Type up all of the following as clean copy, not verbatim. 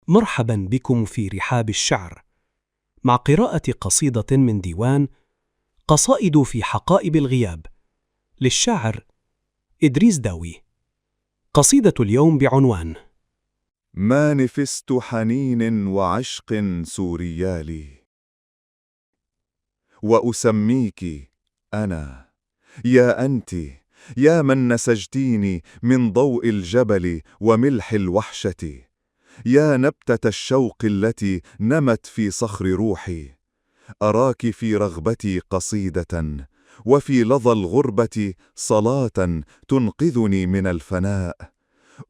مرحبا بكم في رحاب الشعر مع قراءة قصيدة من ديوان قصائد في حقائب الغياب للشاعر إدريس داوي. قصيدة اليوم بعنوان مانيفست حنين وعشق سوريالي. وأسميك أنا، يا أنت، يا من نسجتيني من ضوء الجبل وملح الوحشة، يا نبتة الشوق التي نمت في صخر روحي. أراك في رغبتي قصيدة، وفي لظى الغربة صلاة تنقذني من الفناء.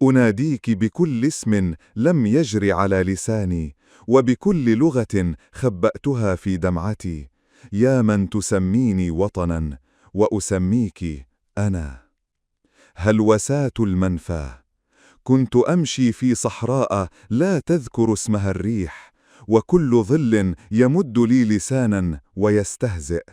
أناديك بكل اسم لم يجر على لساني، وبكل لغة خبأتها في دمعتي. يا من تسميني وطنا، وأسميك أنا. هلوسات المنفى. كنت أمشي في صحراء لا تذكر اسمها الريح، وكل ظل يمد لي لسانا ويستهزئ.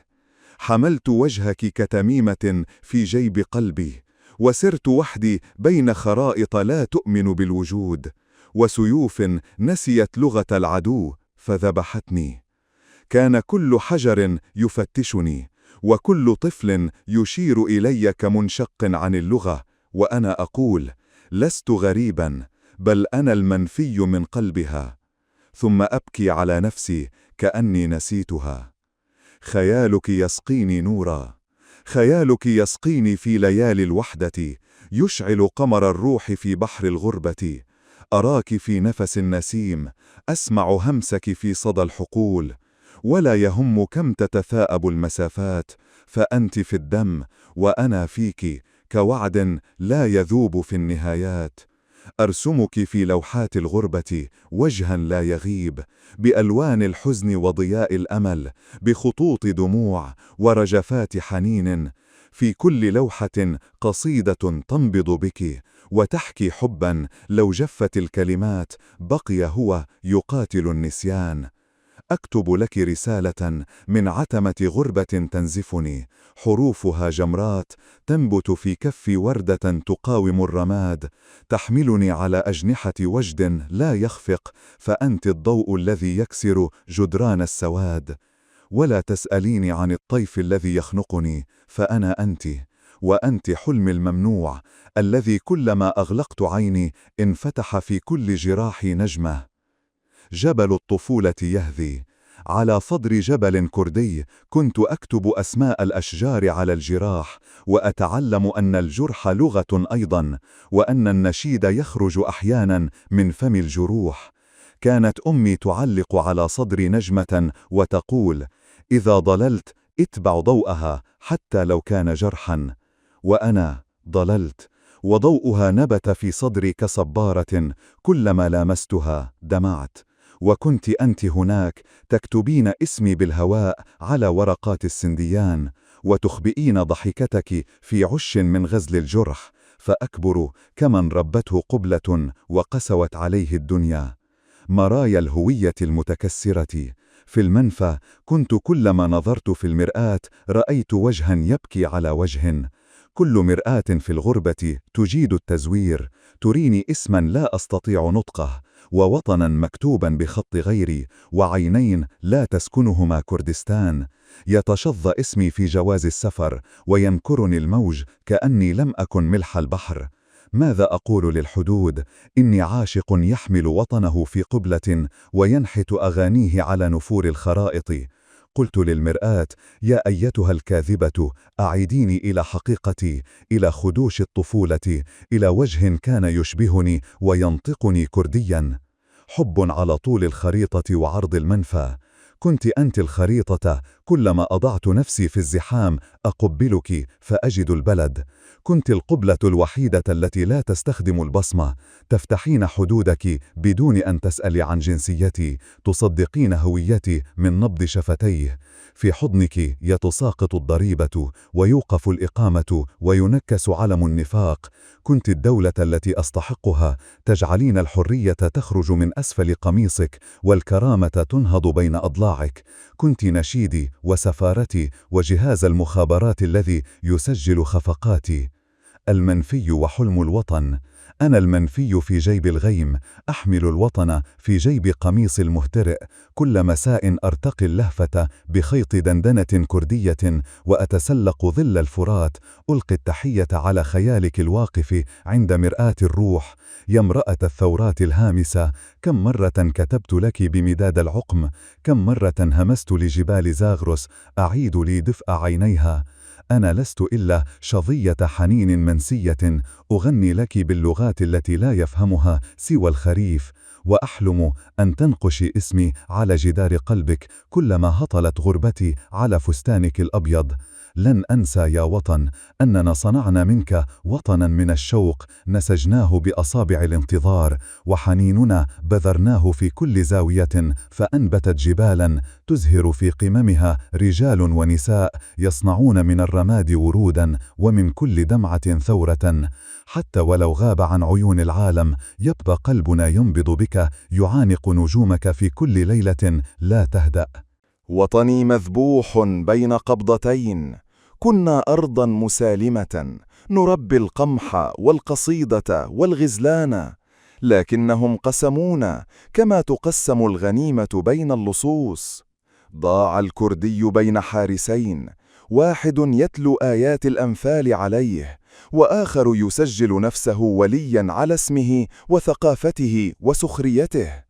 حملت وجهك كتميمة في جيب قلبي، وسرت وحدي بين خرائط لا تؤمن بالوجود، وسيوف نسيت لغة العدو فذبحتني. كان كل حجر يفتشني، وكل طفل يشير إلي كمنشق عن اللغة، وأنا أقول: لست غريبا، بل أنا المنفي من قلبها. ثم أبكي على نفسي كأني نسيتها. خيالك يسقيني نورا، خيالك يسقيني في ليالي الوحدة، يشعل قمر الروح في بحر الغربة. أراك في نفس النسيم، أسمع همسك في صدى الحقول. ولا يهم كم تتثاءب المسافات، فأنت في الدم وأنا فيك، كوعد لا يذوب في النهايات. أرسمك في لوحات الغربة وجها لا يغيب، بألوان الحزن وضياء الأمل، بخطوط دموع ورجفات حنين. في كل لوحة قصيدة تنبض بك وتحكي حبا لو جفت الكلمات بقي هو يقاتل النسيان. أكتب لك رسالة من عتمة غربة تنزفني، حروفها جمرات تنبت في كفي وردة تقاوم الرماد، تحملني على أجنحة وجد لا يخفق، فأنت الضوء الذي يكسر جدران السواد. ولا تسأليني عن الطيف الذي يخنقني، فأنا أنت، وأنت حلمي الممنوع الذي كلما أغلقت عيني انفتح في كل جراحي نجمة. جبل الطفولة يهذي. على صدر جبل كردي كنت أكتب أسماء الأشجار على الجراح، وأتعلم أن الجرح لغة أيضا، وأن النشيد يخرج أحيانا من فم الجروح. كانت أمي تعلق على صدري نجمة وتقول: إذا ضللت اتبع ضوءها حتى لو كان جرحا. وأنا ضللت، وضوءها نبت في صدري كصبارة، كلما لامستها دمعت. وكنت أنت هناك تكتبين اسمي بالهواء على ورقات السنديان، وتخبئين ضحكتك في عش من غزل الجرح، فأكبر كمن ربته قبلة وقسوت عليه الدنيا. مرايا الهوية المتكسرة. في المنفى كنت كلما نظرت في المرآة رأيت وجها يبكي على وجه. كل مرآة في الغربة تجيد التزوير، تريني اسما لا أستطيع نطقه، ووطنا مكتوبا بخط غيري، وعينين لا تسكنهما كردستان. يتشظى اسمي في جواز السفر، وينكرني الموج كأني لم أكن ملح البحر. ماذا أقول للحدود؟ إني عاشق يحمل وطنه في قبلة وينحت أغانيه على نفور الخرائط. قلت للمرآة: يا أيتها الكاذبة، أعيديني إلى حقيقتي، إلى خدوش الطفولة، إلى وجه كان يشبهني وينطقني كرديا. حب على طول الخريطة وعرض المنفى. كنت أنت الخريطة، كلما أضعت نفسي في الزحام أقبلك فأجد البلد. كنت القبلة الوحيدة التي لا تستخدم البصمة، تفتحين حدودك بدون أن تسألي عن جنسيتي، تصدقين هويتي من نبض شفتيه. في حضنك يتساقط الضريبة، ويوقف الإقامة، وينكس علم النفاق. كنت الدولة التي أستحقها، تجعلين الحرية تخرج من أسفل قميصك، والكرامة تنهض بين أضلاعك. كنت نشيدي وسفارتي وجهاز المخابرات الذي يسجل خفقاتي. المنفي وحلم الوطن. أنا المنفي في جيب الغيم، أحمل الوطن في جيب قميص المهترئ. كل مساء أرتقي اللهفة بخيط دندنة كردية وأتسلق ظل الفرات. ألقي التحية على خيالك الواقف عند مرآة الروح. يا امرأة الثورات الهامسة، كم مرة كتبت لك بمداد العقم، كم مرة همست لجبال زاغرس أعيد لي دفء عينيها. أنا لست إلا شظية حنين منسية، أغني لك باللغات التي لا يفهمها سوى الخريف، وأحلم أن تنقشي اسمي على جدار قلبك كلما هطلت غربتي على فستانك الأبيض. لن أنسى يا وطن أننا صنعنا منك وطنا من الشوق، نسجناه بأصابع الانتظار، وحنيننا بذرناه في كل زاوية، فأنبتت جبالا تزهر في قممها رجال ونساء يصنعون من الرماد ورودا، ومن كل دمعة ثورة. حتى ولو غاب عن عيون العالم، يبقى قلبنا ينبض بك، يعانق نجومك في كل ليلة لا تهدأ. وطني مذبوح بين قبضتين. كنا أرضا مسالمة نربي القمح والقصيدة والغزلان، لكنهم قسمونا كما تقسم الغنيمة بين اللصوص. ضاع الكردي بين حارسين، واحد يتلو آيات الأنفال عليه، وآخر يسجل نفسه وليا على اسمه وثقافته وسخريته.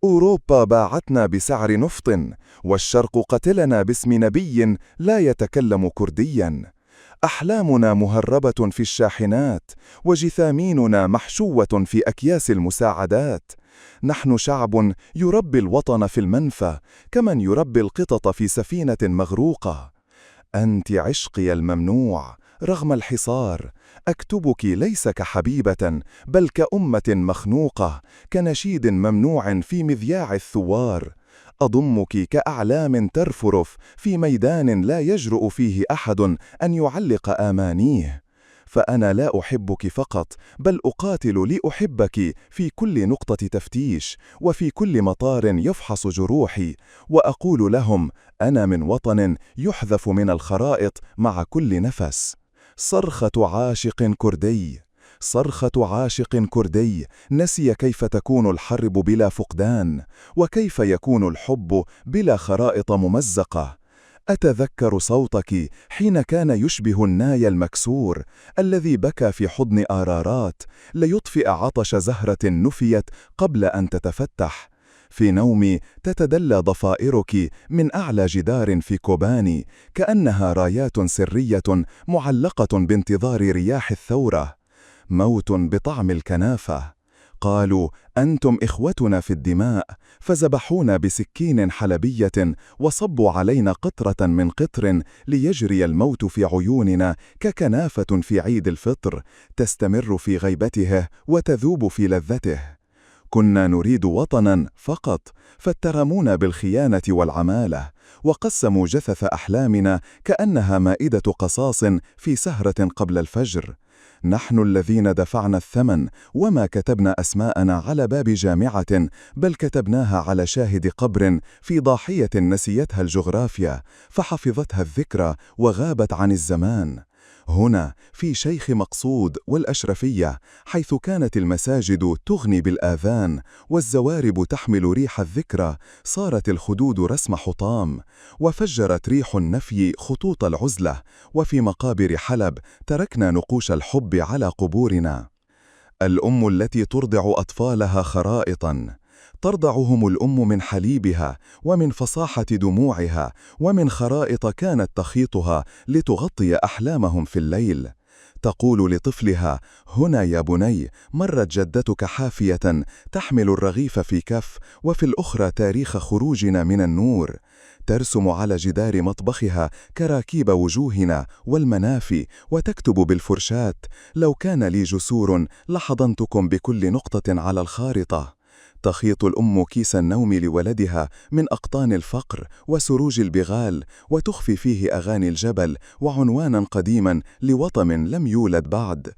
أوروبا باعتنا بسعر نفط، والشرق قتلنا باسم نبي لا يتكلم كرديا. أحلامنا مهربة في الشاحنات، وجثاميننا محشوة في أكياس المساعدات. نحن شعب يربي الوطن في المنفى كمن يربي القطط في سفينة مغروقة. أنت عشقي الممنوع رغم الحصار، أكتبك ليس كحبيبة بل كأمة مخنوقة، كنشيد ممنوع في مذياع الثوار. أضمك كأعلام ترفرف في ميدان لا يجرؤ فيه أحد أن يعلق آمانيه. فأنا لا أحبك فقط، بل أقاتل لأحبك في كل نقطة تفتيش، وفي كل مطار يفحص جروحي، وأقول لهم أنا من وطن يحذف من الخرائط مع كل نفس. صرخة عاشق كردي، صرخة عاشق كردي نسي كيف تكون الحرب بلا فقدان، وكيف يكون الحب بلا خرائط ممزقة. أتذكر صوتك حين كان يشبه الناي المكسور الذي بكى في حضن آرارات ليطفئ عطش زهرة نفيت قبل أن تتفتح. في نومي تتدلى ضفائرك من أعلى جدار في كوباني كأنها رايات سرية معلقة بانتظار رياح الثورة. موت بطعم الكنافة. قالوا أنتم إخوتنا في الدماء، فذبحونا بسكين حلبية وصبوا علينا قطرة من قطر ليجري الموت في عيوننا ككنافة في عيد الفطر، تستمر في غيبته وتذوب في لذته. كنا نريد وطنا فقط، فاتهمونا بالخيانة والعمالة، وقسموا جثث أحلامنا كأنها مائدة قصاص في سهرة قبل الفجر. نحن الذين دفعنا الثمن، وما كتبنا أسماءنا على باب جامعة، بل كتبناها على شاهد قبر في ضاحية نسيتها الجغرافيا، فحفظتها الذكرى وغابت عن الزمان. هنا في شيخ مقصود والأشرفية، حيث كانت المساجد تغني بالآذان والزوارب تحمل ريح الذكرى، صارت الخدود رسم حطام، وفجرت ريح النفي خطوط العزلة. وفي مقابر حلب تركنا نقوش الحب على قبورنا. الأم التي ترضع أطفالها خرائطا، ترضعهم الأم من حليبها ومن فصاحة دموعها ومن خرائط كانت تخيطها لتغطي أحلامهم في الليل. تقول لطفلها: هنا يا بني مرت جدتك حافية تحمل الرغيف في كف وفي الأخرى تاريخ خروجنا من النور. ترسم على جدار مطبخها كراكيب وجوهنا والمنافي، وتكتب بالفرشاة: لو كان لي جسور لحضنتكم بكل نقطة على الخارطة. تخيط الأم كيس النوم لولدها من أقطان الفقر وسروج البغال، وتخفي فيه أغاني الجبل وعنوانا قديما لوطن لم يولد بعد.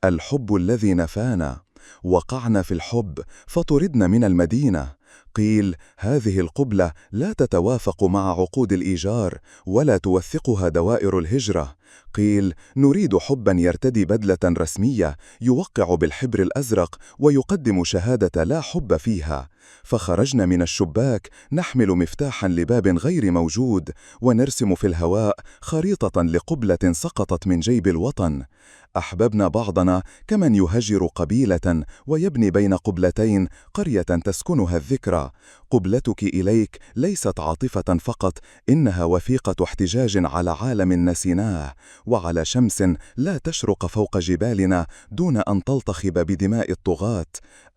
الحب الذي نفانا. وقعنا في الحب فطردنا من المدينة. قيل هذه القبلة لا تتوافق مع عقود الإيجار ولا توثقها دوائر الهجرة. قيل: نريد حبا يرتدي بدلة رسمية، يوقع بالحبر الأزرق، ويقدم شهادة لا حب فيها. فخرجنا من الشباك نحمل مفتاحا لباب غير موجود، ونرسم في الهواء خريطة لقبلة سقطت من جيب الوطن. أحببنا بعضنا كمن يهجر قبيلة ويبني بين قبلتين قرية تسكنها الذكرى. قبلتك إليك ليست عاطفة فقط، إنها وثيقة احتجاج على عالم نسيناه، وعلى شمس لا تشرق فوق جبالنا دون أن تلتخب بدماء الطغاة.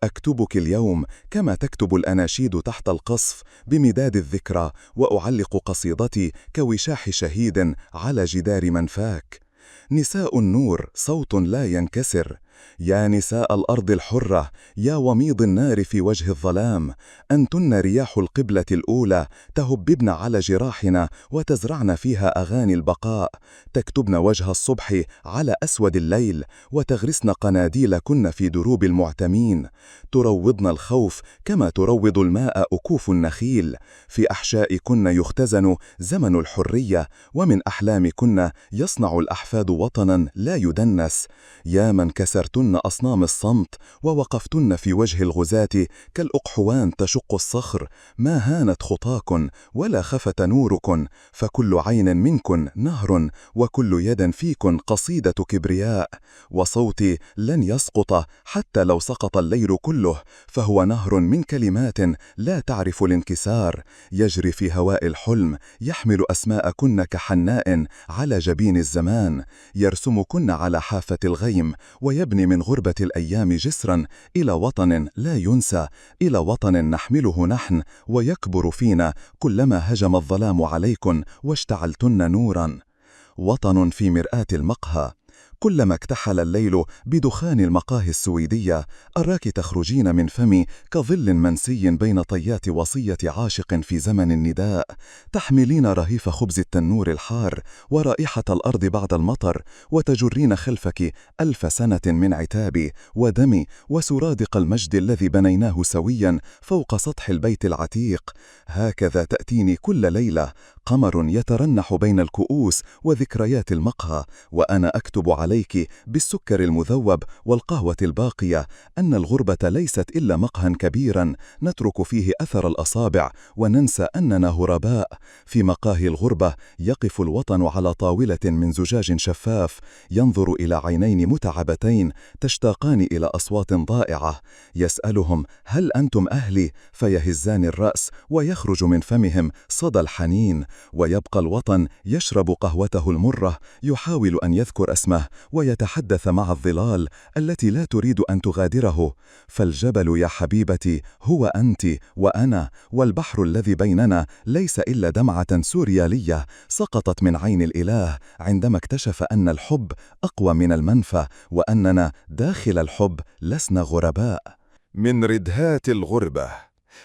أكتبك اليوم كما تكتب الأناشيد تحت القصف بمداد الذكرى، وأعلق قصيدتي كوشاح شهيد على جدار منفاك. نساء النور صوت لا ينكسر. يا نساء الأرض الحرة، يا وميض النار في وجه الظلام، أنتن رياح القبلة الأولى، تهببن على جراحنا وتزرعن فيها أغاني البقاء. تكتبن وجه الصبح على أسود الليل، وتغرسن قناديلكن في دروب المعتمين. تروضن الخوف كما تروض الماء أكوف النخيل. في أحشائكن يختزن زمن الحرية، ومن أحلامكن يصنع الأحفاد وطنا لا يدنس. يا من كسرتن أصنام الصمت ووقفتن في وجه الغزاة كالأقحوان تشق الصخر، ما هانت خطاكن ولا خفت نوركن، فكل عين منكن نهر، وكل يد فيكن قصيدة كبرياء. وصوتي لن يسقط حتى لو سقط الليل كله، فهو نهر من كلمات لا تعرف الانكسار، يجري في هواء الحلم، يحمل أسماءكن كحناء على جبين الزمان، يرسمكن على حافة الغيم، ويبني من غربة الأيام جسرا إلى وطن لا ينسى، إلى وطن نحمله نحن ويكبر فينا كلما هجم الظلام عليكن واشتعلتن نورا. وطن في مرآة المقهى. كلما اكتحل الليل بدخان المقاهي السويدية، أراك تخرجين من فمي كظل منسي بين طيات وصية عاشق في زمن النداء، تحملين رهيف خبز التنور الحار ورائحة الأرض بعد المطر، وتجرين خلفك 1000 سنة من عتابي ودمي وسرادق المجد الذي بنيناه سويا فوق سطح البيت العتيق. هكذا تأتيني كل ليلة، قمر يترنح بين الكؤوس وذكريات المقهى، وأنا أكتب عليك بالسكر المذوب والقهوة الباقية أن الغربة ليست إلا مقهى كبيرا نترك فيه أثر الأصابع وننسى أننا هرباء. في مقاهي الغربة يقف الوطن على طاولة من زجاج شفاف، ينظر إلى عينين متعبتين تشتاقان إلى أصوات ضائعة، يسألهم: هل أنتم أهلي؟ فيهزان الرأس ويخرج من فمهم صدى الحنين. ويبقى الوطن يشرب قهوته المرة، يحاول أن يذكر اسمه ويتحدث مع الظلال التي لا تريد أن تغادره. فالجبل يا حبيبتي هو أنت وأنا، والبحر الذي بيننا ليس إلا دمعة سوريالية سقطت من عين الإله عندما اكتشف أن الحب أقوى من المنفى، وأننا داخل الحب لسنا غرباء. من ردهات الغربة،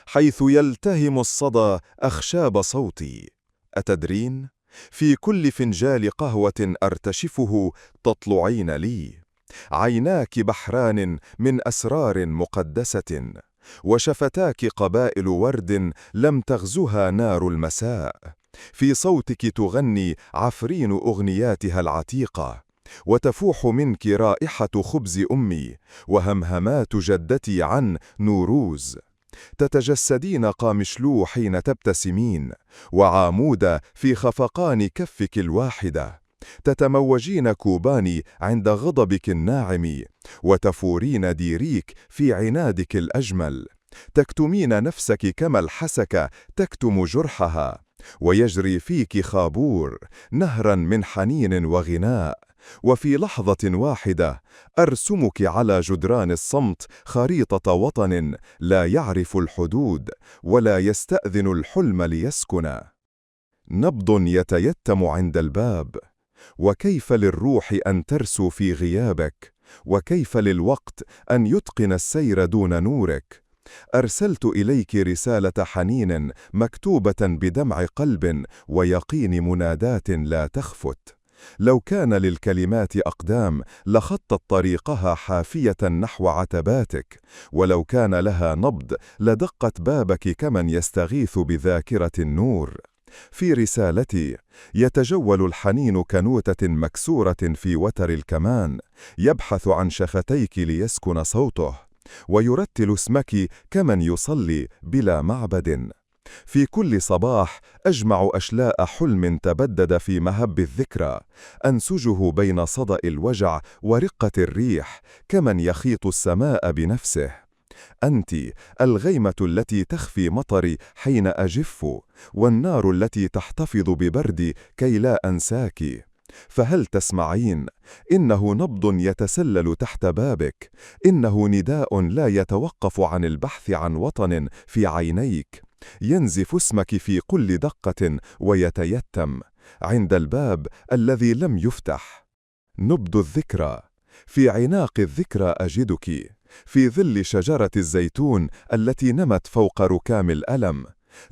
حيث يلتهم الصدى أخشاب صوتي. أتدرين؟ في كل فنجال قهوة أرتشفه تطلعين لي. عيناك بحران من أسرار مقدسة، وشفتاك قبائل ورد لم تغزها نار المساء. في صوتك تغني عفرين أغنياتها العتيقة، وتفوح منك رائحة خبز أمي وهمهمات جدتي عن نوروز. تتجسدين قامشلو حين تبتسمين، وعامود في خفقان كفك الواحدة. تتموجين كوباني عند غضبك الناعم، وتفورين ديريك في عنادك الأجمل. تكتمين نفسك كما الحسكة تكتم جرحها، ويجري فيك خابور نهرا من حنين وغناء. وفي لحظة واحدة أرسمك على جدران الصمت خريطة وطن لا يعرف الحدود ولا يستأذن الحلم ليسكن. نبض يتيتم عند الباب. وكيف للروح أن ترسو في غيابك؟ وكيف للوقت أن يتقن السير دون نورك؟ أرسلت إليك رسالة حنين مكتوبة بدمع قلب ويقين مناداة لا تخفت. لو كان للكلمات أقدام لخطت طريقها حافية نحو عتباتك، ولو كان لها نبض لدقت بابك كمن يستغيث بذاكرة النور. في رسالتي يتجول الحنين كنوتة مكسورة في وتر الكمان، يبحث عن شفتيك ليسكن صوته، ويرتل اسمك كمن يصلي بلا معبد. في كل صباح أجمع أشلاء حلم تبدد في مهب الذكرى، أنسجه بين صدأ الوجع ورقة الريح، كمن يخيط السماء بنفسه. أنت الغيمة التي تخفي مطري حين أجف، والنار التي تحتفظ ببردي كي لا أنساك. فهل تسمعين؟ إنه نبض يتسلل تحت بابك، إنه نداء لا يتوقف عن البحث عن وطن في عينيك، ينزف اسمك في كل دقة ويتيتم عند الباب الذي لم يفتح. نبض الذكرى، في عناق الذكرى أجدك، في ظل شجرة الزيتون التي نمت فوق ركام الألم.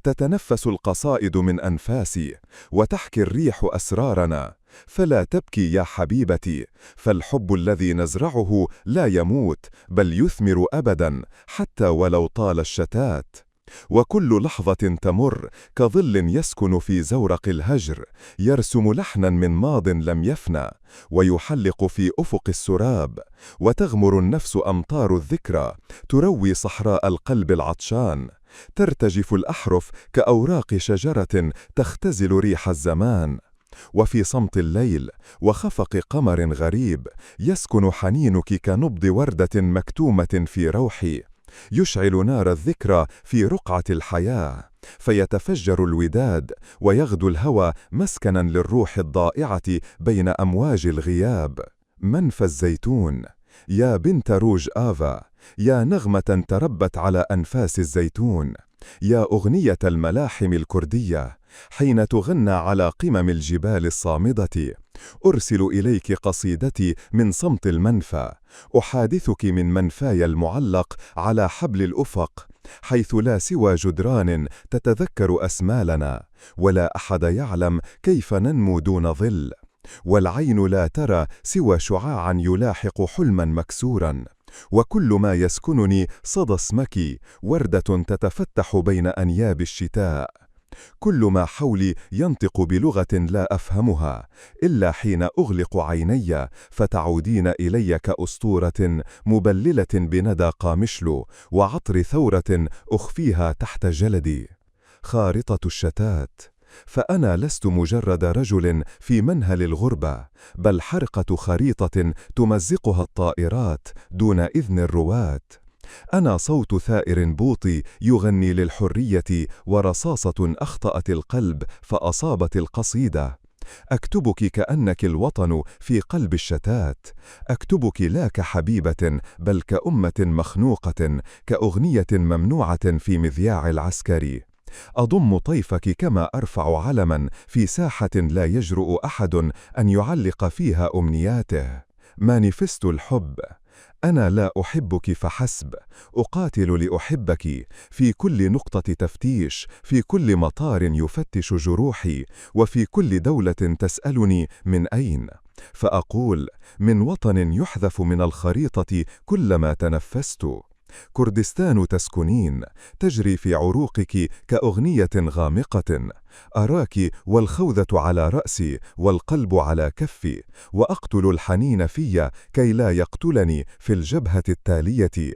تتنفس القصائد من أنفاسي، وتحكي الريح أسرارنا. فلا تبكي يا حبيبتي، فالحب الذي نزرعه لا يموت، بل يثمر أبدا حتى ولو طال الشتات. وكل لحظة تمر كظل يسكن في زورق الهجر، يرسم لحنا من ماض لم يفنى، ويحلق في أفق السراب. وتغمر النفس أمطار الذكرى، تروي صحراء القلب العطشان. ترتجف الأحرف كأوراق شجرة تختزل ريح الزمان. وفي صمت الليل وخفق قمر غريب، يسكن حنينك كنبض وردة مكتومة في روحي، يشعل نار الذكرى في رقعة الحياة، فيتفجر الوداد ويغدو الهوى مسكنا للروح الضائعة بين أمواج الغياب. منفى الزيتون، يا بنت روج آفا، يا نغمة تربت على أنفاس الزيتون، يا أغنية الملاحم الكردية حين تغنى على قمم الجبال الصامدة. أرسل إليك قصيدتي من صمت المنفى، أحادثك من منفاي المعلق على حبل الأفق، حيث لا سوى جدران تتذكر أسمالنا، ولا أحد يعلم كيف ننمو دون ظل، والعين لا ترى سوى شعاعا يلاحق حلما مكسورا. وكل ما يسكنني صدى اسمك، وردة تتفتح بين أنياب الشتاء. كل ما حولي ينطق بلغة لا أفهمها، إلا حين أغلق عيني فتعودين إلي كأسطورة مبللة بندى قامشلو وعطر ثورة أخفيها تحت جلدي. خارطة الشتات، فأنا لست مجرد رجل في منهل الغربة، بل حرقة خريطة تمزقها الطائرات دون إذن الرواة. أنا صوت ثائر بوطي يغني للحرية، ورصاصة أخطأت القلب فأصابت القصيدة. أكتبك كأنك الوطن في قلب الشتات، أكتبك لا كحبيبة بل كأمة مخنوقة، كأغنية ممنوعة في مذياع العسكري. أضم طيفك كما أرفع علما في ساحة لا يجرؤ أحد أن يعلق فيها أمنياته. مانيفستو الحب، أنا لا أحبك فحسب، أقاتل لأحبك في كل نقطة تفتيش، في كل مطار يفتش جروحي، وفي كل دولة تسألني من أين، فأقول من وطن يحذف من الخريطة كلما تنفست. كردستان تسكنين، تجري في عروقك كأغنية غامقة. أراك والخوذة على رأسي والقلب على كفي، وأقتل الحنين في كي لا يقتلني في الجبهة التالية.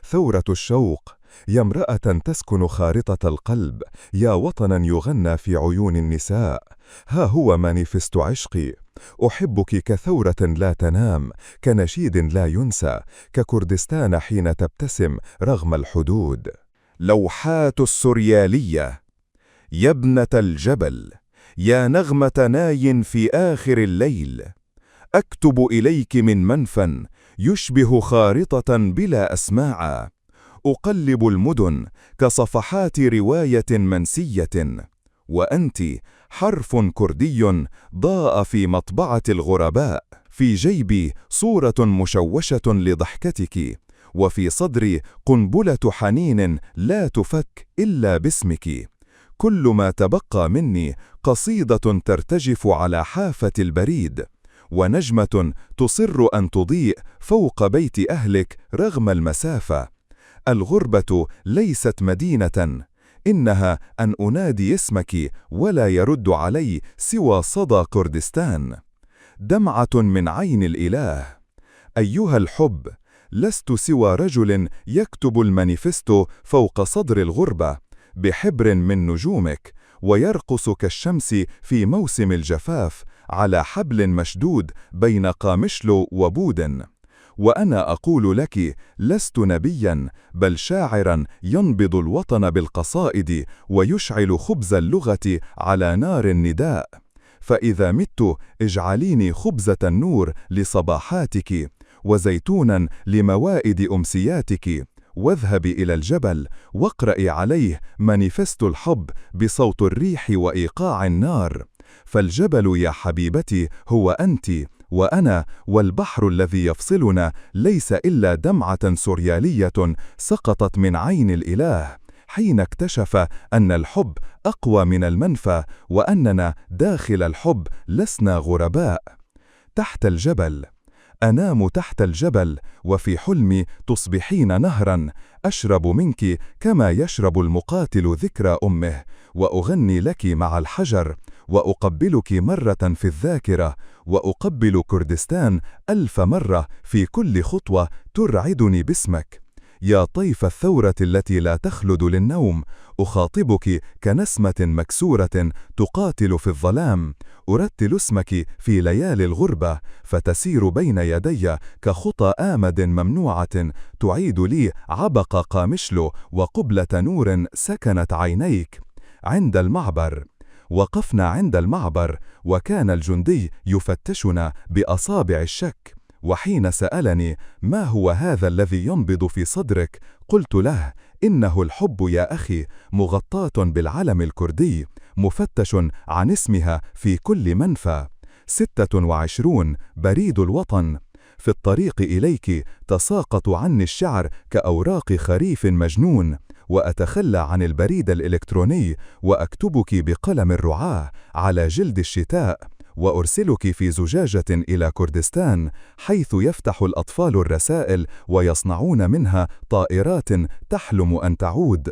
ثورة الشوق، يا امرأة تسكن خارطة القلب، يا وطنا يغنى في عيون النساء. ها هو مانيفستو عشقي. أحبك كثورة لا تنام، كنشيد لا ينسى، ككردستان حين تبتسم رغم الحدود. لوحات السريالية. يا ابنة الجبل، يا نغمة ناي في آخر الليل، أكتب إليك من منفى يشبه خارطة بلا أسماع. أقلب المدن كصفحات رواية منسية، وأنت حرف كردي ضاء في مطبعة الغرباء. في جيبي صورة مشوشة لضحكتك، وفي صدري قنبلة حنين لا تفك إلا باسمك. كل ما تبقى مني قصيدة ترتجف على حافة البريد، ونجمة تصر أن تضيء فوق بيت أهلك رغم المسافة. الغربة ليست مدينة، إنها أن أنادي اسمك ولا يرد علي سوى صدى كردستان. دمعة من عين الإله. أيها الحب، لست سوى رجل يكتب المانيفستو فوق صدر الغربة بحبر من نجومك، ويرقص كالشمس في موسم الجفاف على حبل مشدود بين قامشلو وبودن. وأنا أقول لك: لست نبيا، بل شاعرا ينبض الوطن بالقصائد ويشعل خبز اللغة على نار النداء. فإذا مت اجعليني خبزة النور لصباحاتك، وزيتونا لموائد أمسياتك، واذهبي إلى الجبل واقرأي عليه مانيفستو الحب بصوت الريح وإيقاع النار. فالجبل يا حبيبتي هو أنت وأنا، والبحر الذي يفصلنا ليس إلا دمعة سوريالية سقطت من عين الإله حين اكتشف أن الحب أقوى من المنفى، وأننا داخل الحب لسنا غرباء. تحت الجبل. أنام تحت الجبل، وفي حلمي تصبحين نهرا، أشرب منك كما يشرب المقاتل ذكرى أمه، وأغني لك مع الحجر، وأقبلك مرة في الذاكرة، وأقبل كردستان 1000 مرة في كل خطوة ترعدني باسمك. يا طيف الثورة التي لا تخلد للنوم، أخاطبك كنسمة مكسورة تقاتل في الظلام، أرتل اسمك في ليالي الغربة، فتسير بين يدي كخطى آمد ممنوعة تعيد لي عبق قامشلو وقبلة نور سكنت عينيك. عند المعبر. وقفنا عند المعبر، وكان الجندي يفتشنا بأصابع الشك، وحين سألني: ما هو هذا الذي ينبض في صدرك؟ قلت له: إنه الحب يا أخي، مغطاة بالعلم الكردي، مفتش عن اسمها في كل منفى. 26 بريد الوطن. في الطريق إليك تساقط عني الشعر كأوراق خريف مجنون، وأتخلى عن البريد الإلكتروني وأكتبك بقلم الرعاة على جلد الشتاء، وأرسلك في زجاجة إلى كردستان، حيث يفتح الأطفال الرسائل ويصنعون منها طائرات تحلم أن تعود.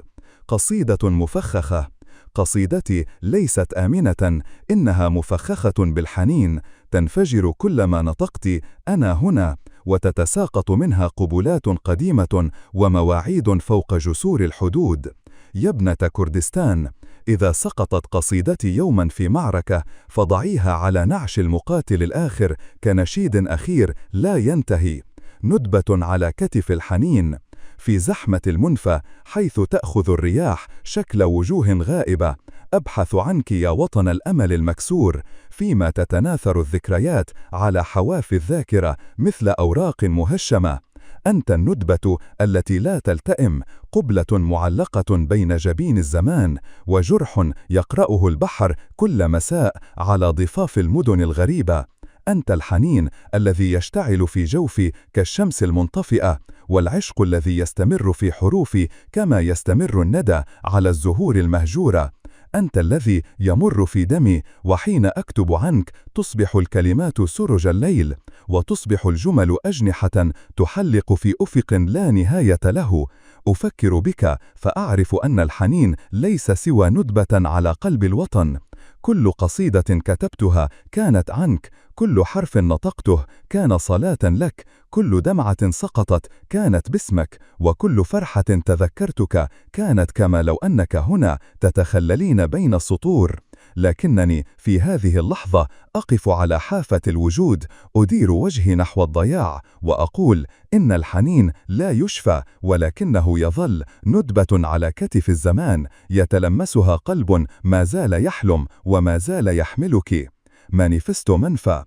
قصيدة مفخخة. قصيدتي ليست آمنة، إنها مفخخة بالحنين، تنفجر كلما نطقت أنا هنا، وتتساقط منها قبلات قديمة ومواعيد فوق جسور الحدود. يا ابنة كردستان، إذا سقطت قصيدتي يوما في معركة، فضعيها على نعش المقاتل الآخر كنشيد أخير لا ينتهي، ندبة على كتف الحنين. في زحمة المنفى، حيث تأخذ الرياح شكل وجوه غائبة، أبحث عنك يا وطن الأمل المكسور، فيما تتناثر الذكريات على حواف الذاكرة مثل أوراق مهشمة. أنت الندبة التي لا تلتئم، قبلة معلقة بين جبين الزمان، وجرح يقرأه البحر كل مساء على ضفاف المدن الغريبة. أنت الحنين الذي يشتعل في جوفي كالشمس المنطفئة، والعشق الذي يستمر في حروفي كما يستمر الندى على الزهور المهجورة. أنت الذي يمر في دمي، وحين أكتب عنك تصبح الكلمات سرج الليل، وتصبح الجمل أجنحة تحلق في أفق لا نهاية له. أفكر بك فأعرف أن الحنين ليس سوى ندبة على قلب الوطن. كل قصيدة كتبتها كانت عنك، كل حرف نطقته كان صلاة لك، كل دمعة سقطت كانت باسمك، وكل فرحة تذكرتك كانت كما لو أنك هنا تتخللين بين السطور. لكنني في هذه اللحظة أقف على حافة الوجود، أدير وجهي نحو الضياع، وأقول إن الحنين لا يشفى، ولكنه يظل ندبة على كتف الزمان يتلمسها قلب ما زال يحلم وما زال يحملك. مانيفستو منفى.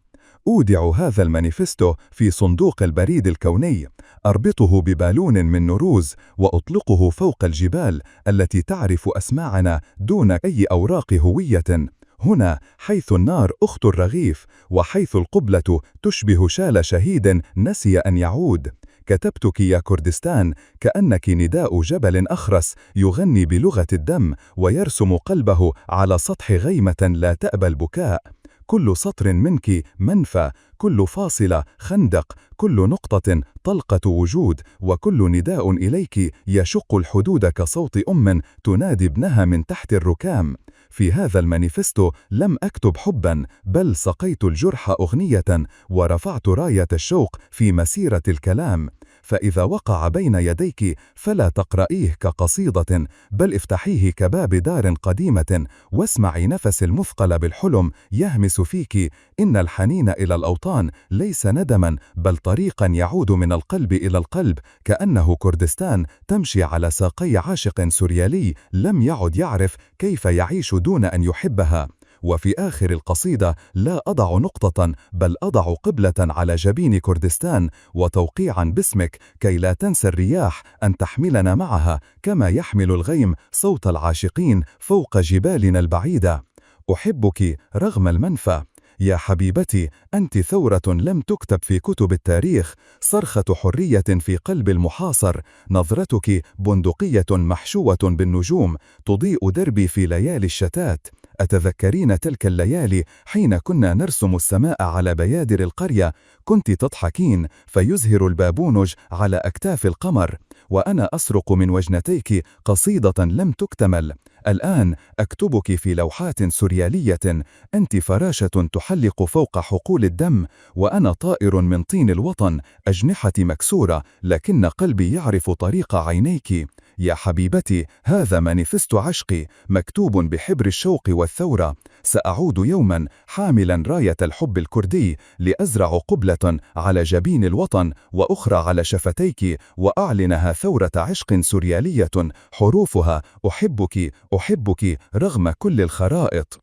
أودع هذا المانيفستو في صندوق البريد الكوني، أربطه ببالون من نوروز وأطلقه فوق الجبال التي تعرف أسماعنا دون أي أوراق هوية. هنا حيث النار أخت الرغيف، وحيث القبلة تشبه شال شهيد نسي أن يعود. كتبتك يا كردستان كأنك نداء جبل أخرس يغني بلغة الدم ويرسم قلبه على سطح غيمة لا تأبى البكاء. كل سطر منك منفى، كل فاصلة خندق، كل نقطة طلقة وجود، وكل نداء إليك يشق الحدود كصوت أم تنادي ابنها من تحت الركام. في هذا المانيفستو لم أكتب حبا، بل سقيت الجرح أغنية ورفعت راية الشوق في مسيرة الكلام. فإذا وقع بين يديك فلا تقرأيه كقصيدة، بل افتحيه كباب دار قديمة، واسمعي نفس المثقل بالحلم يهمس فيك: إن الحنين إلى الأوطان ليس ندما، بل طريقا يعود من القلب إلى القلب، كأنه كردستان تمشي على ساقي عاشق سوريالي لم يعد يعرف كيف يعيش دون أن يحبها. وفي آخر القصيدة لا أضع نقطة، بل أضع قبلة على جبين كردستان وتوقيعا باسمك، كي لا تنسى الرياح أن تحملنا معها كما يحمل الغيم صوت العاشقين فوق جبالنا البعيدة. أحبك رغم المنفى. يا حبيبتي، أنت ثورة لم تكتب في كتب التاريخ، صرخة حرية في قلب المحاصر، نظرتك بندقية محشوة بالنجوم تضيء دربي في ليالي الشتات. أتذكرين تلك الليالي حين كنا نرسم السماء على بيادر القرية؟ كنت تضحكين فيزهر البابونج على أكتاف القمر، وأنا أسرق من وجنتيك قصيدة لم تكتمل. الآن أكتبك في لوحات سريالية، أنت فراشة تحلق فوق حقول الدم، وأنا طائر من طين الوطن، أجنحتي مكسورة لكن قلبي يعرف طريق عينيك. يا حبيبتي، هذا مانيفستو عشقي، مكتوب بحبر الشوق والثورة. سأعود يوما حاملا راية الحب الكردي، لأزرع قبلة على جبين الوطن وأخرى على شفتيك، وأعلنها ثورة عشق سريالية حروفها: أحبك، أحبك رغم كل الخرائط،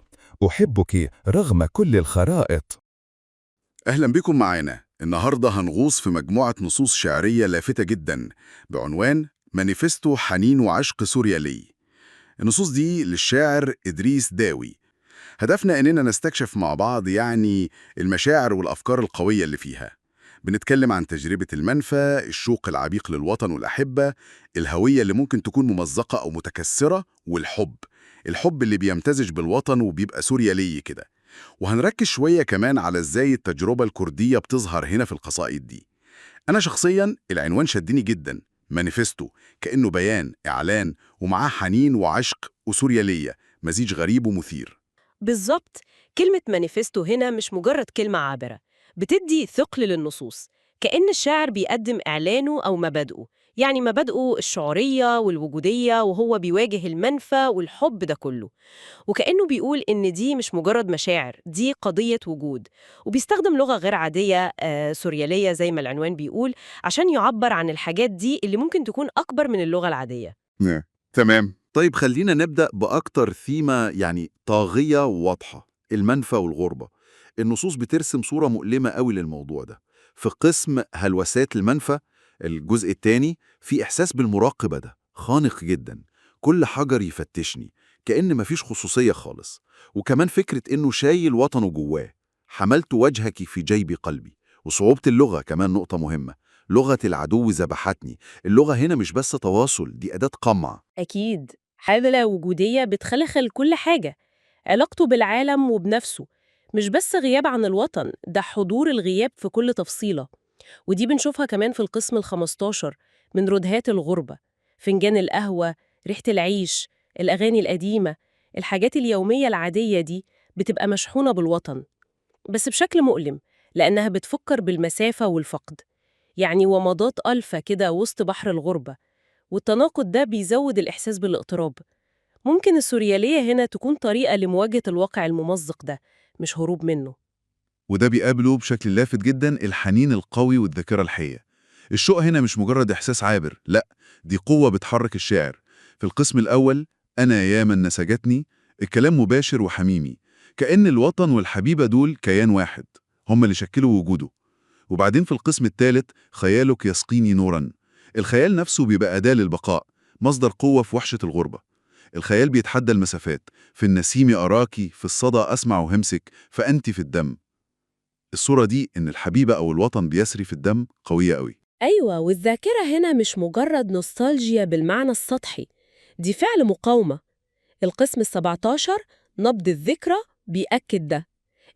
أحبك رغم كل الخرائط. أهلا بكم معانا. النهاردة هنغوص في مجموعة نصوص شعرية لافتة جدا بعنوان مانيفستو حنين وعشق سوريالي. النصوص دي للشاعر إدريس داوي. هدفنا إننا نستكشف مع بعض يعني المشاعر والأفكار القوية اللي فيها. بنتكلم عن تجربة المنفى، الشوق العميق للوطن والأحبة، الهوية اللي ممكن تكون ممزقة أو متكسرة، والحب، الحب اللي بيمتزج بالوطن وبيبقى سوريالي كده. وهنركز شوية كمان على إزاي التجربة الكردية بتظهر هنا في القصائد دي. أنا شخصياً العنوان شدني جدا، مانيفستو، كأنه بيان، إعلان، ومعاه حنين وعشق وسوريالية، مزيج غريب ومثير. بالظبط، كلمة مانيفستو هنا مش مجرد كلمة عابرة، بتدي ثقل للنصوص، كأن الشاعر بيقدم إعلانه أو مبادئه، يعني مبادئه الشعورية والوجودية، وهو بيواجه المنفى والحب ده كله، وكأنه بيقول إن دي مش مجرد مشاعر، دي قضية وجود. وبيستخدم لغة غير عادية، سوريالية زي ما العنوان بيقول، عشان يعبر عن الحاجات دي اللي ممكن تكون أكبر من اللغة العادية. نعم، تمام. طيب خلينا نبدأ بأكتر ثيمة يعني طاغية وواضحة، المنفى والغربة. النصوص بترسم صورة مؤلمة قوي للموضوع ده. في قسم هلوسات المنفى الجزء الثاني في إحساس بالمراقبة ده خانق جدا، كل حجر يفتشني، كأن مفيش خصوصية خالص. وكمان فكرة إنه شايل وطنه جواه، حملت وجهك في جيب قلبي. وصعوبة اللغة كمان نقطة مهمة، لغة العدو ذبحتني. اللغة هنا مش بس تواصل، دي أداة قمع. أكيد، حالة وجودية بتخلخل كل حاجة، علاقته بالعالم وبنفسه، مش بس غياب عن الوطن، ده حضور الغياب في كل تفصيلة. ودي بنشوفها كمان في القسم ال15 من ردهات الغربة، فنجان القهوة، ريحة العيش، الأغاني القديمة، الحاجات اليومية العادية دي بتبقى مشحونة بالوطن، بس بشكل مؤلم، لأنها بتفكر بالمسافة والفقد، يعني ومضات ألفة كده وسط بحر الغربة، والتناقض ده بيزود الإحساس بالاضطراب. ممكن السوريالية هنا تكون طريقة لمواجهة الواقع الممزق ده، مش هروب منه. وده بيقابله بشكل لافت جدا الحنين القوي والذاكرة الحية. الشوق هنا مش مجرد إحساس عابر، لا، دي قوة بتحرك الشاعر. في القسم الأول أنا يا من نسجتني، الكلام مباشر وحميمي، كأن الوطن والحبيبة دول كيان واحد، هم اللي شكلوا وجوده. وبعدين في القسم الثالث خيالك يسقيني نورا، الخيال نفسه بيبقى أداة للبقاء، مصدر قوة في وحشة الغربة. الخيال بيتحدى المسافات، في النسيم أراكي، في الصدى أسمع همسك، فأنت في الدم. الصورة دي إن الحبيبة أو الوطن بيسري في الدم قوية قوي. أيوة، والذاكرة هنا مش مجرد نوستالجيا بالمعنى السطحي، دي فعل مقاومة. القسم ال17 نبض الذكرى بيأكد ده.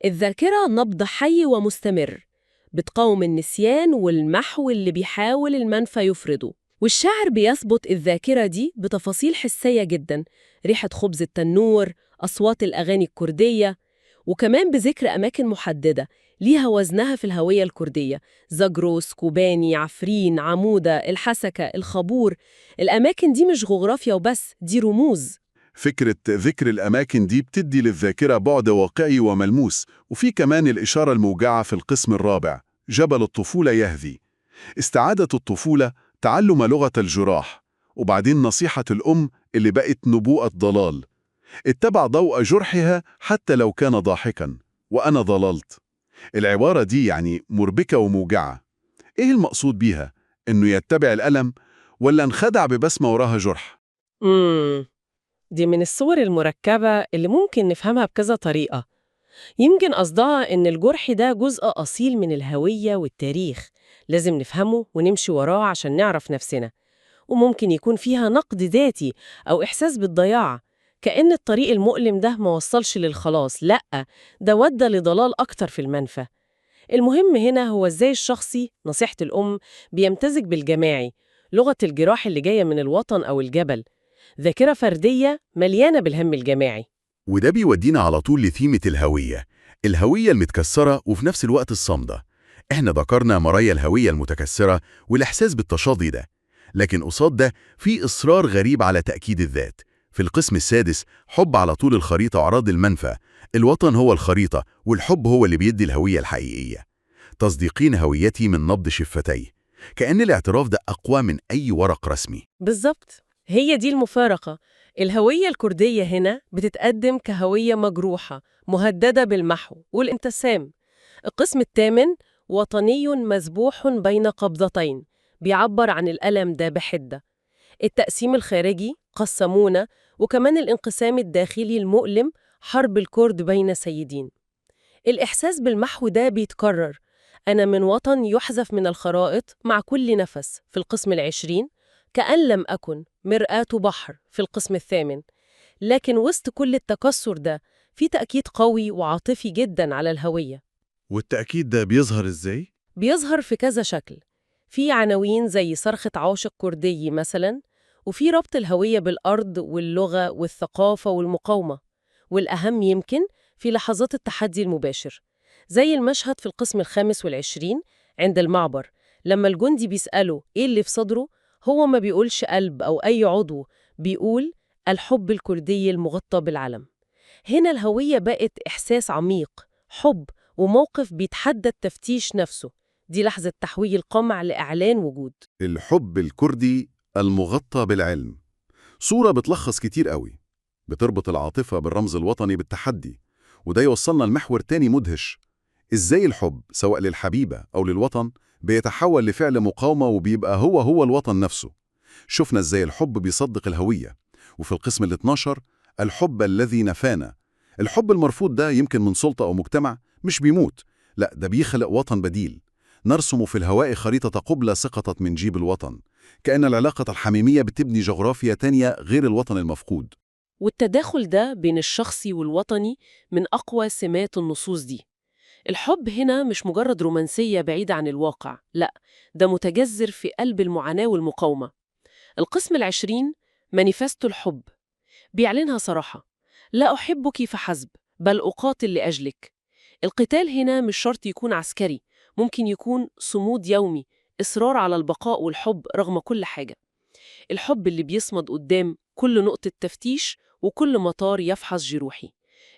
الذاكرة نبض حي ومستمر، بتقاوم النسيان والمحو اللي بيحاول المنفى يفرضه. والشاعر بيثبت الذاكرة دي بتفاصيل حسية جدا، ريحة خبز التنور، أصوات الأغاني الكردية، وكمان بذكر أماكن محددة ليها وزنها في الهوية الكردية: زاجروس، كوباني، عفرين، عمودة، الحسكة، الخابور. الأماكن دي مش جغرافيا وبس، دي رموز. فكرة ذكر الأماكن دي بتدي للذاكرة بعد واقعي وملموس. وفي كمان الإشارة الموجعة في القسم الرابع، جبل الطفولة يهذي. استعادة الطفولة، تعلم لغة الجراح، وبعدين نصيحة الأم اللي بقت نبوءة ضلال: اتبع ضوء جرحها حتى لو كان ضاحكا، وأنا ضللت. العبارة دي يعني مربكة وموجعة. إيه المقصود بيها؟ إنه يتبع الألم ولا انخدع ببسمة وراها جرح؟ دي من الصور المركبة اللي ممكن نفهمها بكذا طريقة. يمكن قصدها إن الجرح ده جزء أصيل من الهوية والتاريخ، لازم نفهمه ونمشي وراه عشان نعرف نفسنا. وممكن يكون فيها نقد ذاتي أو إحساس بالضياع، كأن الطريق المؤلم ده ما وصلش للخلاص، لأ ده ودى لضلال أكتر في المنفى. المهم هنا هو إزاي الشخصي، نصيحة الأم، بيمتزج بالجماعي، لغة الجراح اللي جاية من الوطن أو الجبل. ذاكرة فردية مليانة بالهم الجماعي. وده بيودينا على طول لثيمة الهوية، الهوية المتكسرة وفي نفس الوقت الصامدة. احنا ذكرنا مرايا الهوية المتكسرة والإحساس بالتشاظي ده، لكن قصاد ده في إصرار غريب على تأكيد الذات. في القسم السادس، حب على طول الخريطة أعراض المنفى. الوطن هو الخريطة والحب هو اللي بيدي الهوية الحقيقية. تصديقين هويتي من نبض شفتي، كأن الاعتراف ده أقوى من أي ورق رسمي. بالظبط، هي دي المفارقة. الهوية الكردية هنا بتتقدم كهوية مجروحة مهددة بالمحو والانتسام. القسم الثامن، وطني مذبوح بين قبضتين، بيعبر عن الألم ده بحدة. التقسيم الخارجي قسمونا، وكمان الانقسام الداخلي المؤلم، حرب الكرد بين سيدين. الإحساس بالمحو ده بيتكرر، أنا من وطن يحذف من الخرائط مع كل نفس في القسم 20، كأن لم أكن مرآة بحر في القسم 8. لكن وسط كل التكسر ده في تأكيد قوي وعاطفي جدا على الهوية. والتأكيد ده بيظهر إزاي؟ بيظهر في كذا شكل، في عناوين زي صرخة عاشق كردي مثلا، وفي ربط الهوية بالأرض واللغة والثقافة والمقاومة. والأهم يمكن في لحظات التحدي المباشر، زي المشهد في القسم 25 عند المعبر، لما الجندي بيسأله إيه اللي في صدره، هو ما بيقولش قلب أو أي عضو، بيقول الحب الكردي المغطى بالعلم. هنا الهوية بقت إحساس عميق، حب وموقف بيتحدى التفتيش نفسه. دي لحظة تحويل القمع لإعلان وجود. الحب الكردي المغطى بالعلم، صورة بتلخص كتير قوي، بتربط العاطفة بالرمز الوطني بالتحدي. وده يوصلنا لمحور تاني مدهش، إزاي الحب سواء للحبيبة أو للوطن بيتحول لفعل مقاومة وبيبقى هو الوطن نفسه. شفنا إزاي الحب بيصدق الهوية. وفي القسم 12، الحب الذي نفانا. الحب المرفوض ده يمكن من سلطة أو مجتمع مش بيموت، لا ده بيخلق وطن بديل. نرسم في الهواء خريطة قبلة سقطت من جيب الوطن، كأن العلاقة الحميمية بتبني جغرافيا تانية غير الوطن المفقود. والتداخل ده بين الشخصي والوطني من أقوى سمات النصوص دي. الحب هنا مش مجرد رومانسية بعيدة عن الواقع، لا ده متجذر في قلب المعاناة والمقاومة. القسم 20، مانيفستو الحب، بيعلنها صراحة: لا أحبك فحسب، بل أقاتل لأجلك. القتال هنا مش شرط يكون عسكري، ممكن يكون صمود يومي، إصرار على البقاء والحب رغم كل حاجة. الحب اللي بيصمد قدام كل نقطة تفتيش وكل مطار يفحص جروحي.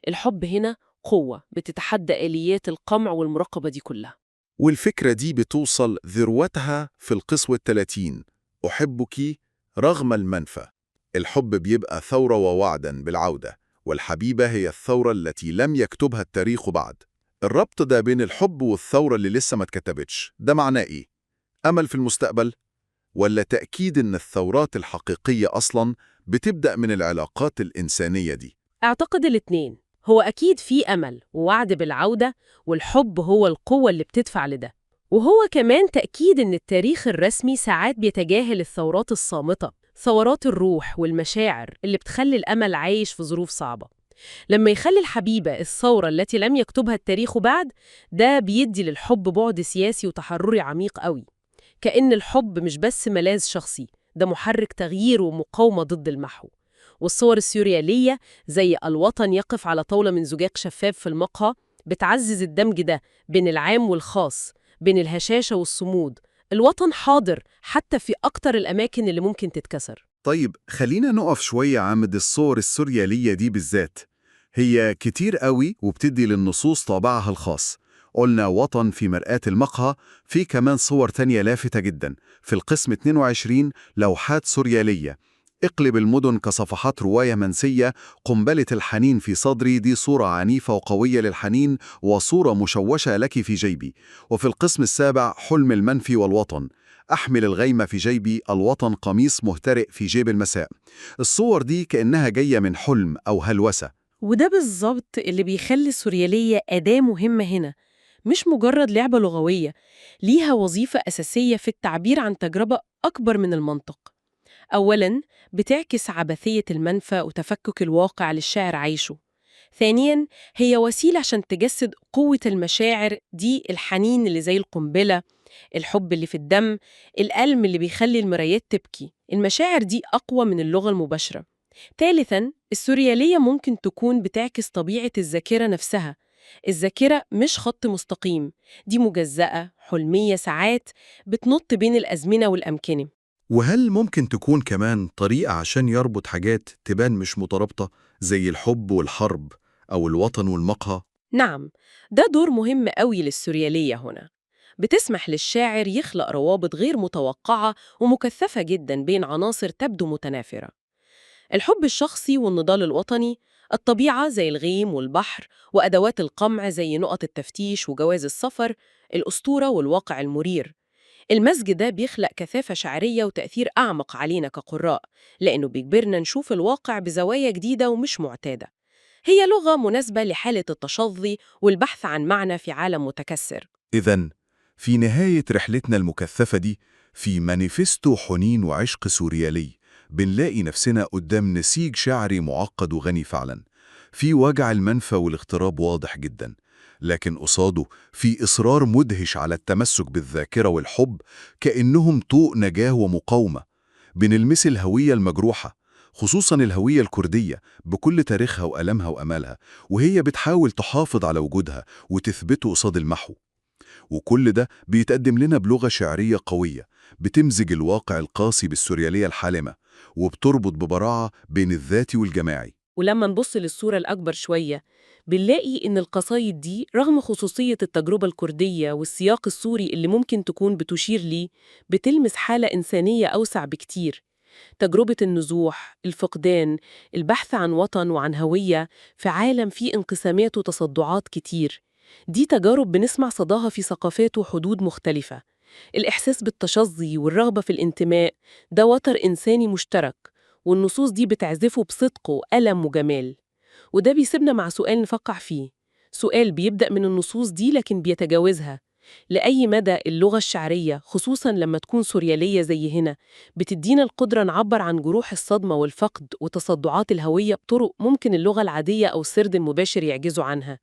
الحب هنا قوة بتتحدى آليات القمع والمراقبة دي كلها. والفكرة دي بتوصل ذروتها في القسوة 30، أحبك رغم المنفى. الحب بيبقى ثورة ووعدا بالعودة، والحبيبة هي الثورة التي لم يكتبها التاريخ بعد. الربط ده بين الحب والثورة اللي لسه ما اتكتبتش، ده معناه إيه؟ أمل في المستقبل؟ ولا تأكيد إن الثورات الحقيقية أصلاً بتبدأ من العلاقات الإنسانية دي؟ أعتقد الاتنين. هو أكيد في أمل ووعد بالعودة، والحب هو القوة اللي بتدفع لده. وهو كمان تأكيد إن التاريخ الرسمي ساعات بيتجاهل الثورات الصامتة، ثورات الروح والمشاعر اللي بتخلي الأمل عايش في ظروف صعبة. لما يخلي الحبيبة الثورة التي لم يكتبها التاريخ بعد، ده بيدي للحب بعد سياسي وتحرري عميق قوي. كأن الحب مش بس ملاذ شخصي، ده محرك تغيير ومقاومة ضد المحو. والصور السوريالية زي الوطن يقف على طاولة من زجاج شفاف في المقهى بتعزز الدمج ده بين العام والخاص، بين الهشاشة والصمود. الوطن حاضر حتى في أكتر الأماكن اللي ممكن تتكسر. طيب خلينا نقف شوية عند الصور السوريالية دي بالذات. هي كتير قوي وبتدي للنصوص طابعها الخاص. قلنا وطن في مرآة المقهى، في كمان صور تانية لافتة جدا. في القسم 22 لوحات سوريالية. اقلب المدن كصفحات رواية منسية، قنبلة الحنين في صدري، دي صورة عنيفة وقوية للحنين، وصورة مشوشة لك في جيبي. وفي القسم السابع حلم المنفي والوطن، أحمل الغيمة في جيبي، الوطن قميص مهترئ في جيب المساء. الصور دي كأنها جاية من حلم أو هلوسة. وده بالظبط اللي بيخلي السوريالية أداة مهمة هنا، مش مجرد لعبة لغوية، ليها وظيفة أساسية في التعبير عن تجربة أكبر من المنطق. أولاً، بتعكس عبثية المنفى وتفكك الواقع للشاعر عايشه. ثانياً، هي وسيلة عشان تجسد قوة المشاعر دي، الحنين اللي زي القنبلة، الحب اللي في الدم، الألم اللي بيخلي المرايات تبكي. المشاعر دي أقوى من اللغة المباشرة. ثالثاً، السوريالية ممكن تكون بتعكس طبيعة الذاكرة نفسها. الذاكرة مش خط مستقيم، دي مجزأة، حلمية، ساعات بتنط بين الأزمنة والأمكنة. وهل ممكن تكون كمان طريقة عشان يربط حاجات تبان مش مترابطة زي الحب والحرب أو الوطن والمقهى؟ نعم، ده دور مهم قوي للسوريالية هنا. بتسمح للشاعر يخلق روابط غير متوقعة ومكثفة جدا بين عناصر تبدو متنافرة. الحب الشخصي والنضال الوطني، الطبيعة زي الغيم والبحر، وأدوات القمع زي نقط التفتيش وجواز السفر، الأسطورة والواقع المرير. المزج ده بيخلق كثافة شعرية وتأثير أعمق علينا كقراء، لأنه بيجبرنا نشوف الواقع بزوايا جديدة ومش معتادة. هي لغة مناسبة لحالة التشظي والبحث عن معنى في عالم متكسر. إذن في نهاية رحلتنا المكثفة دي في مانيفستو حنين وعشق سوريالي، بنلاقي نفسنا قدام نسيج شعري معقد وغني فعلا. في وجع المنفى والاغتراب واضح جدا، لكن قصاده في إصرار مدهش على التمسك بالذاكرة والحب كأنهم طوق نجاة ومقاومة. بنلمس الهوية المجروحة، خصوصا الهوية الكردية بكل تاريخها وألمها وأمالها، وهي بتحاول تحافظ على وجودها وتثبته قصاد المحو. وكل ده بيتقدم لنا بلغة شعرية قوية بتمزج الواقع القاسي بالسوريالية الحالمة، وبتربط ببراعة بين الذاتي والجماعي. ولما نبص للصورة الأكبر شوية بنلاقي إن القصايد دي رغم خصوصية التجربة الكردية والسياق السوري اللي ممكن تكون بتشير ليه، بتلمس حالة إنسانية أوسع بكتير. تجربة النزوح، الفقدان، البحث عن وطن وعن هوية في عالم فيه انقسامات وتصدعات كتير، دي تجارب بنسمع صداها في ثقافات وحدود مختلفة. الإحساس بالتشظي والرغبة في الانتماء ده وتر إنساني مشترك، والنصوص دي بتعزفه بصدق وألم وجمال. وده بيسيبنا مع سؤال نفكر فيه، سؤال بيبدأ من النصوص دي لكن بيتجاوزها. لأي مدى اللغة الشعرية، خصوصاً لما تكون سوريالية زي هنا، بتدينا القدرة نعبر عن جروح الصدمة والفقد وتصدعات الهوية بطرق ممكن اللغة العادية أو السرد المباشر يعجزوا عنها؟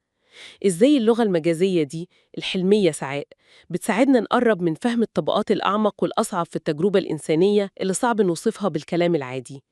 إزاي اللغة المجازية دي، الحلمية ساعات، بتساعدنا نقرب من فهم الطبقات الأعمق والأصعب في التجربة الإنسانية اللي صعب نوصفها بالكلام العادي؟